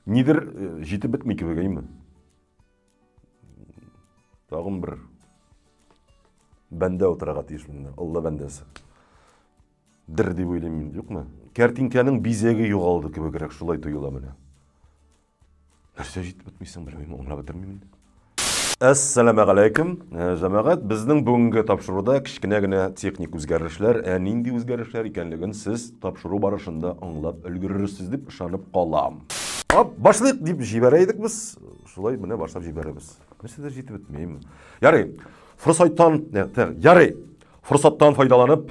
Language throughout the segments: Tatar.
Нидер җитеп бетми кебек, әйме? Тагын бер бәндә утырырга тиеш монда, Алла бәндәсе. Дер дип уйлыйм мин, юкмы? Кәртинкәнең бизәге югалды кебегрәк, шулай тоела менә. Нәрсә җитеп бетмисең, белмим, аңлап бетермим инде. Әссәламәгаләйкем, җәмәгать. Безнең бүгенге тапшыруда кечкенә генә техник үзгәрешләр, ә нинди үзгәрешләр икәнлеген сез тапшыру барышында аңлап өлгерерсез дип ышанып калам. Ап, башлыйк дип җибәрә идек без. Шулай менә башлап җибәрәбез. Нәрсәдер җитеп бетмиме? Ярый. Форсаттан, ярый. Форсаттан файдаланып,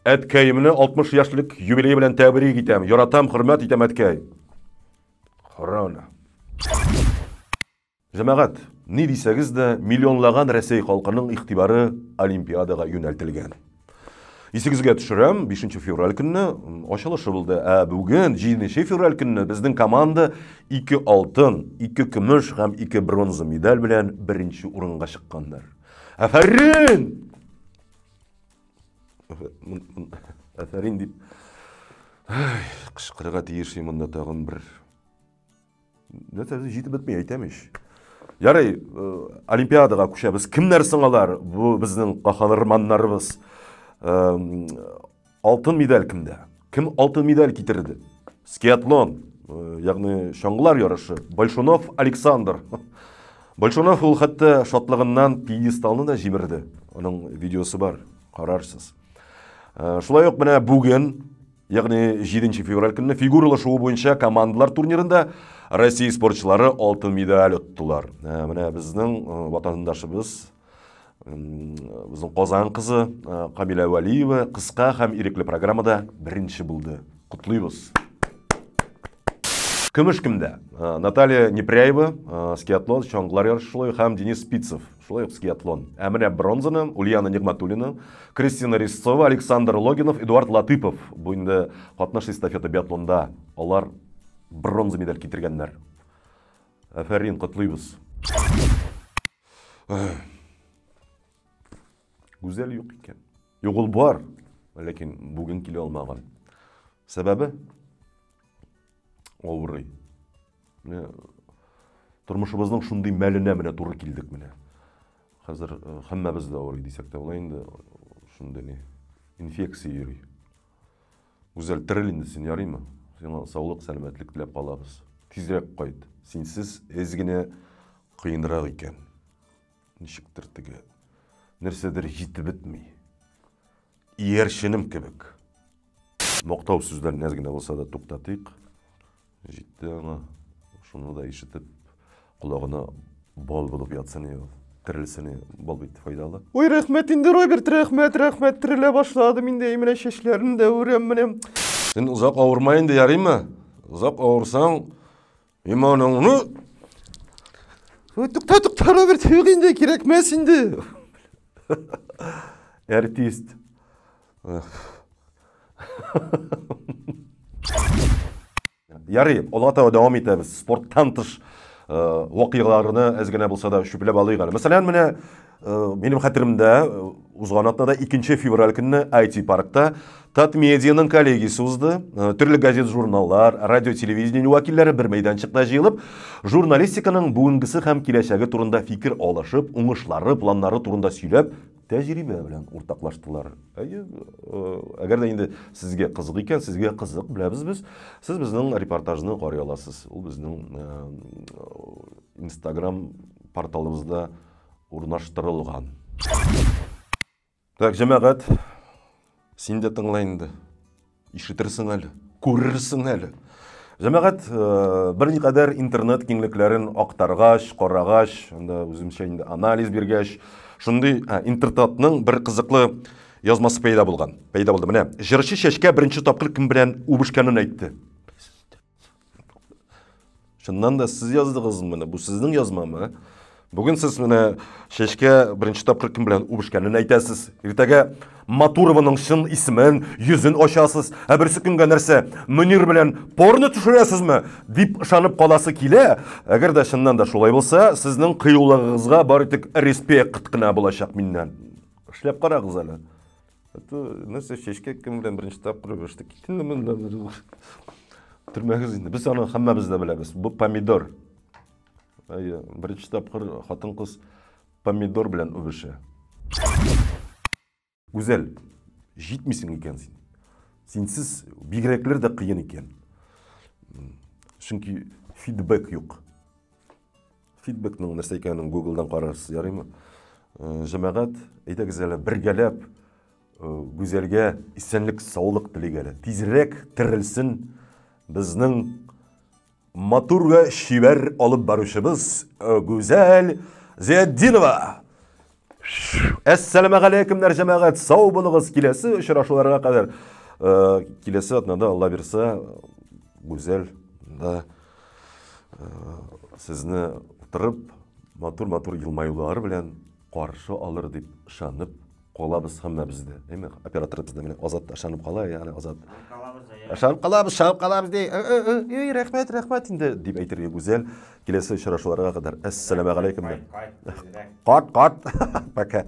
әткәемне 60 яшьлек юбилее белән тәбрик итәм. Яратам, хөрмәт итәм, әткәй. Корона. Җәмәгать, ни дисәгез дә, миллионлаган Рәсәй халкының игътибары Олимпиадага юнәлтелгән. Исегезгә төшерәм, 5 февраль көнне ачылышы булды. Ә бүген, 7 февраль көнне безнең команда 2 алтын, 2 көмеш һәм 2 бронза медаль белән беренче урынга чыкканнар. Афәрин! Афәрин дип кычкырырга тиеш монда тагын бер Нәрсә җитеп бетми, әйтәм ич. Ярый, Олимпиадага күчәбез. Кемнәр соң алар? Бу безнең каһарманнарыбыз. Алтын медаль кемдә? Кем алтын медаль китерде? Скиатлон, ягъни чаңгылар ярышы. Большунов Александр. Большунов ул хәтта шатлыгыннан пьедесталны да җимерде. Аның видеосы бар, карарсыз. Шулай ук менә бүген Ягъни 7 февраль көнне фигуралы шуу буенча командалар турнирында Россия спортчылары алтын медаль оттылар. Менә безнең ватандашыбыз, безнең Казан кызы Камилә Вәлиева кыска һәм ирекле программада беренче булды. Котлыйбыз. Көмеш кемдә? Наталья Непряева, скиатлон, чаңгылар ярышы шулай һәм Денис Спицев. Шулай ук скиатлон. Ә менә бронзаны Ульяна Нигматуллина, Кристина Резцова, Александр Логинов, Эдуард Латыпов. Бу инде катнаш эстафета биатлонда алар бронза медаль китергәннәр. Афәрин, котлыйбыз. Гүзәл юк икән. Юк, ул бар, ләкин бүген килә алмаган. Сәбәбе? Авырый. Менә тормышыбызның шундый мәленә менә туры килдек менә. Хәзер э, һәммәбез дә авырый дисәк тә була инде. Шундый ни инфекция йөри. Гүзәл, терел инде син, ярыймы? Сиңа саулык, сәламәтлек теләп калабыз. Тизрәк кайт. Синсез әз генә кыенрак икән. Ничектер теге нәрсәдер җитеп бетми. Иярченем кебек. Мактау сүзләрен әз генә булса да туктатыйк. Җитте аңа. Шуны да ишетеп, колагына бал булып ятсын ул. Терелсен, бал бит файдалы. Ой, рәхмәт инде, Роберт, рәхмәт, рәхмәт, терелә башладым инде, менә чәчләрне дә үрәм менә. Син озак авырма инде, ярыймы? Озак авырсаң, иманыңны Ой, тукта, тукта, Роберт, юк инде, кирәкмәс инде. Артист. Ярый, алга таба дәвам итәбез. Спорттан тыш э, вакыйгаларны әз генә булса да чүпләп алыйк әле. Мәсәлән, менә э, минем хәтеремдә э, узган атнада 2 февраль көнне IT паркта Татмедианың коллегиясе узды. Төрле газет-журналлар, радио-телевидение вәкилләре бер мәйданчыкта җыелып, журналистиканың бүгенгесе һәм киләчәге турында фикер алышып, уңышлары, планнары турында сөйләп, тәҗрибә белән уртаклаштылар. Әйе, әгәр дә инде сезгә кызык икән, сезгә кызык, беләбез без. Сез безнең репортажны карый аласыз. Ул безнең Instagram порталыбызда урнаштырылган. Так, җәмәгать, син дә тыңла инде. Ишетерсең әле, күрерсең әле. Җәмәгать, э, берникадәр интернет киңлекләрен актаргач, карагач, анда үземчә инде анализ биргәч, шундый интертатның бер кызыклы язмасы пәйда булган. Пәйда булды. Менә җырчы Чәчкә беренче тапкыр кем белән үбешкәнен әйтте. Чыннан да сез яздыгызмы моны? Бу сезнең язмамы? Бүген сез менә Чәчкә беренче тапкыр кем белән үбешкәнен әйтәсез. Иртәгә Матурованың чын исемен, йөзен ачасыз. Ә берсе көнгә нәрсә, Мөнир белән порно төшерәсезме? дип ышанып каласы килә. Әгәр дә чыннан да шулай булса, сезнең кыюлыгыгызга бары тик респект кына булачак миннән. Эшләп карагыз әле. Это нәрсә Чәчкә кем белән беренче тапкыр үбеште? Китин моннан. Төрмәгез инде. Без аны һәммәбез дә беләбез. Бу помидор. Әйе, беренче тапкыр хатын-кыз помидор белән үбешә. Гүзәл, җитмисең икән син. Синсез бигрәкләр дә кыен икән. Чөнки фидбэк юк. Фидбэкның нәрсә икәнен Google'дан карарсыз, ярыймы? Э, җәмәгать, әйдәгез әле бергәләп э, Гүзәлгә исәнлек, саулык телик әле. Тизрәк терелсен безнең Матур вә чибәр алып баручыбыз э, Гүзәл Зиятдинова. Әссәламәгаләйкемнәр, җәмәгать, сау булыгыз. Киләсе очрашуларга кадәр. Э, киләсе атнада Алла бирсә, Гүзәл да э, сезне утырып, матур-матур елмаюлар белән каршы алыр дип ышанып калабыз һәммәбез дә. Әйме, операторыбыз да менә Азат ышанып кала, ягъни Азат. Ышанып калабыз, ышанып калабыз ди. Эй, рәхмәт, рәхмәт инде дип әйтергә гүзәл. Киләсе очрашуларга кадәр. Әссәламәгаләйкем. Кат, кат. Пока.